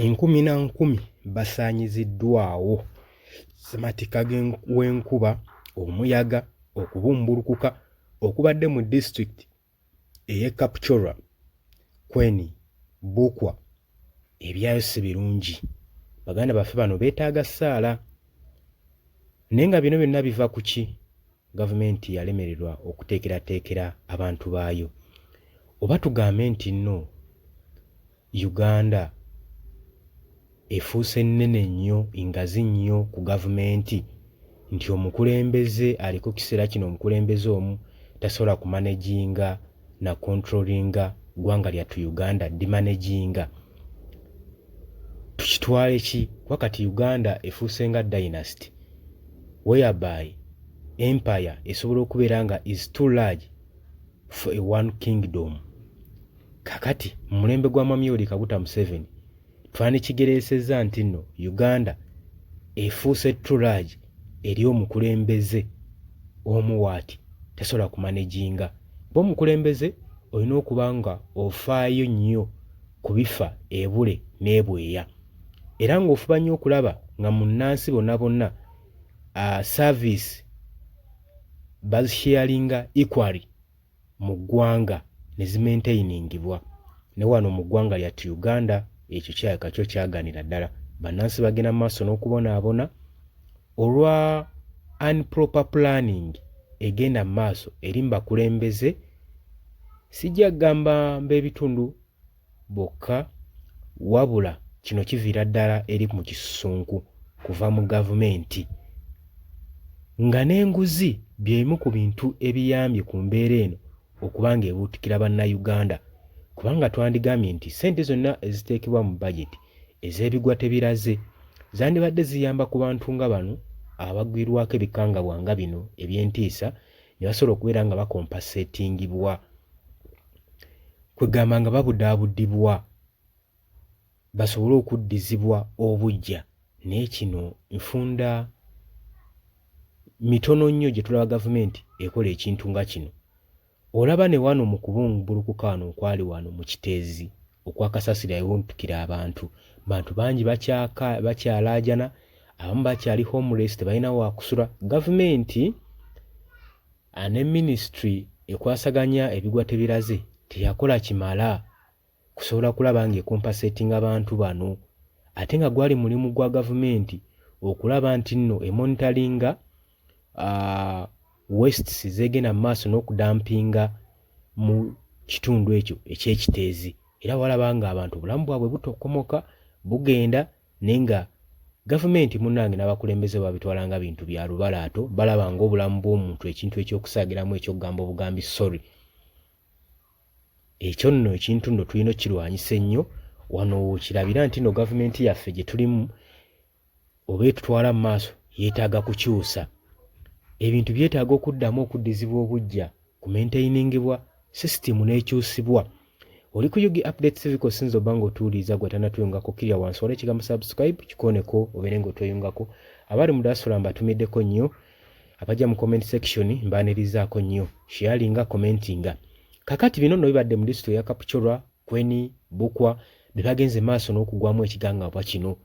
Enkumi na nkumi basaanyiziddwawo ssematikka w'enkuba, omuyaga, okubumbulukuka okubadde mu disitulikiti ey'e Kapchorwa, Kweni, Bukwa ebyayo si birungi. Baganda baffe bano beetaaga ssaala. Naye nga bino byonna biva ku ki? Gavumenti yalemererwa okuteekerateekera abantu baayo. Oba tugambe nti nno Uganda efuuse nnene nnyo, ngazi nnyo ku gavumenti nti omukulembeze aliko kiseera kino omukulembeze omu tasobola kumanaginga na controllinga ggwanga lyattu Uganda dimanaginga. Tukitwale ki? Kuba kati Uganda efuuse nga dynasty whereby empire esobola okubeera nga is too large for a one kingdom. Kakati mu mulembe gwa Mwami Yoweri Kaguta Museveni twandikigereesezza nti nno Uganda efuuse too large eri omukulembeze omu waati tasobola kumanaginga. Kuba omukulembeze olina okuba nga ofaayo nnyo ku bifa ebule n'ebweya era ng'ofuba nnyo okulaba nga munnansi bonna bonna service bazisharinga equally mu ggwanga ne zimaintainingibwa. Ne wano mu ggwanga lyattu Uganda ekyo kirabika kyo kyagaanira ddala. Bannansi bagenda mu maaso n'okubonaabona olwa unproper planning egenda mu maaso eri mu bakulembeze, sijja kugamba b'ebitundu bokka wabula kino kiviira ddala eri mu kisusunku kuva mu gavumenti nga n'enguzi by'ebimu ku bintu ebiyambye ku mbeera eno okuba ng'ebuutikira Bannayuganda kubanga twandigambye nti ssente zonna eziteekebwa mu bajeti ez'ebigwa tebiraze zandibadde ziyamba ku bantu nga bano abagwirwako ebikangabwa nga bino eby'entiisa ne basobola okubeera nga bakompasetingibwa kwegamba nga babudaabudibwa basobole okuddizibwa obuggya naye kino nfunda mitono nnyo gye tulaba gavumenti ekola ekintu nga kino. Olaba ne wano mu kubumbulukuka wano okwali wano mu Kiteezi okwa kasasiro ewuntukira abantu, bantu bangi bakyalaajana, abamu bakyali homeless tebalina waakusula. Gavumenti ne minisitule ekwasaganya ebigwa tebiraze teyakola kimala kusobola kulaba ng'ekompasetinga bantu bano ate nga gwali mulimu gwa gavumenti okulaba nti nno emonitalinga wastes zeegenda mu maaso n'okudampinga mu kitundu ekyo eky'Ekiteezi era walaba ng'abantu obulamu bwabwe butokomoka bugenda naye nga gavumenti munnange n'abakulembeze babitwala nga bintu bya lubalaato balaba ng'obulamu bw'omuntu ekintu eky'okusaagiramu eky'okugamba obugambi sorry. Ekyo nno ekintu nno tulina okukirwanyisa ennyo wano w'okirabira nti nno gavumenti yaffe gye tulimu oba etutwala mu maaso yeetaaga kukyusa. Ebintu byetaaga okuddamu okuddizibwa obuggya, kumaintainingibwa, sisitiimu n'ekyusibwa. Oli ku UG Update Civic osinza obba ng'otuwuliriza gwe atanatweyungako kkirira wansi wala ekigambo subscribe kikooneko obeere ng'otweyungako. Abali mu diaspora mbatumiddeko nnyo. Abajja mu comment section mbaanirizaako nnyo. Sharinga, commentinga. Kakati bino nno bibadde mu disitulikiti eya Kapchorwa, Kweni, Bukwa be bagenze maaso n'okugwamu ekigangabwa kino.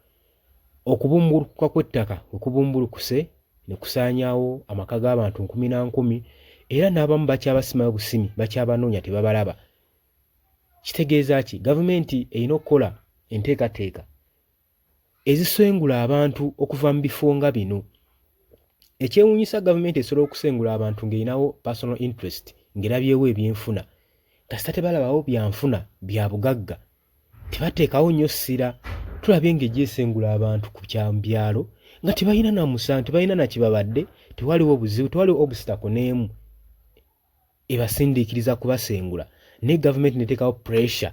Okubumbulukuka kw'ettaka we kubumbulukuse ne kusaanyaawo amaka g'abantu nkumi na nkumi era n'abamu bakyabasimayo busimi bakyabanoonya tebabalaba. Kitegeeza ki? Gavumenti erina okukola enteekateeka ezisengula abantu okuva mu bifo nga bino. Ekyewuunyisa gavumenti esobola okusengula abantu ng'erinawo personal interest ng'erabyewo ebyenfuna. Kasita tebalabawo byanfuna bya bugagga tebateekawo nnyo ssira. Tulabye ng'ejja esengula abantu ku byalo nga tebalina na musango, tebalina na kibabadde, tewaliwo buzibu, tewaliwo obstacle n'emu ebasindiikiriza kubasengula naye gavumenti neteekawo pressure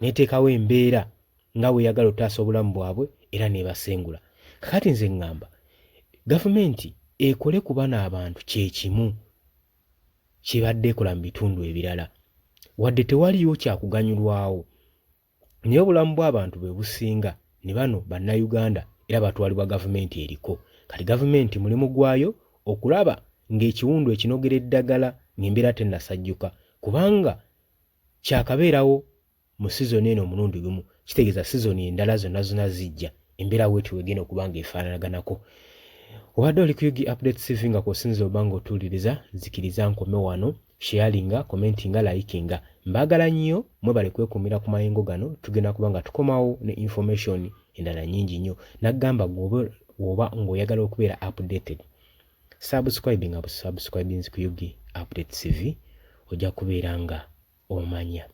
neteekawo embeera nga bweyagala otaasa obulamu bwabwe era nebasengula. Kakati nze ŋŋamba gavumenti ekole ku bano abantu kyekimu kyebadde ekola mu bitundu ebirala wadde tewaliiwo kyakuganyulwawo naye obulamu bw'abantu bwe businga ne bano Bannayuganda era batwalibwa gavumenti eriko. Kati gavumenti mulimu gwayo okulaba ng'ekiwundu ekinogera eddagala ng'embeera tennasajjuka kubanga kyakabeerawo mu sizoni eno omulundi gumu. Kitegeeza sizoni endala zonna zonna zijja, embeera weeti wegenda okuba nga efaananaganako. Obadde oli ku UG Update TV nga kwosinza oba nga otuuliriza, nzikiriza nkome wano. Sharinga, commentinga, likinga. Mbaagala nnyo, mwebale kwekuumira ku mayengo gano. Tugenda kuba nga tukomawo ne information endala nnyingi nnyo. Naggamba gwe woba ng'oyagala okubeera updated, subscribinga bu subscribings ku UG Update TV, ojja kubeera nga omanya.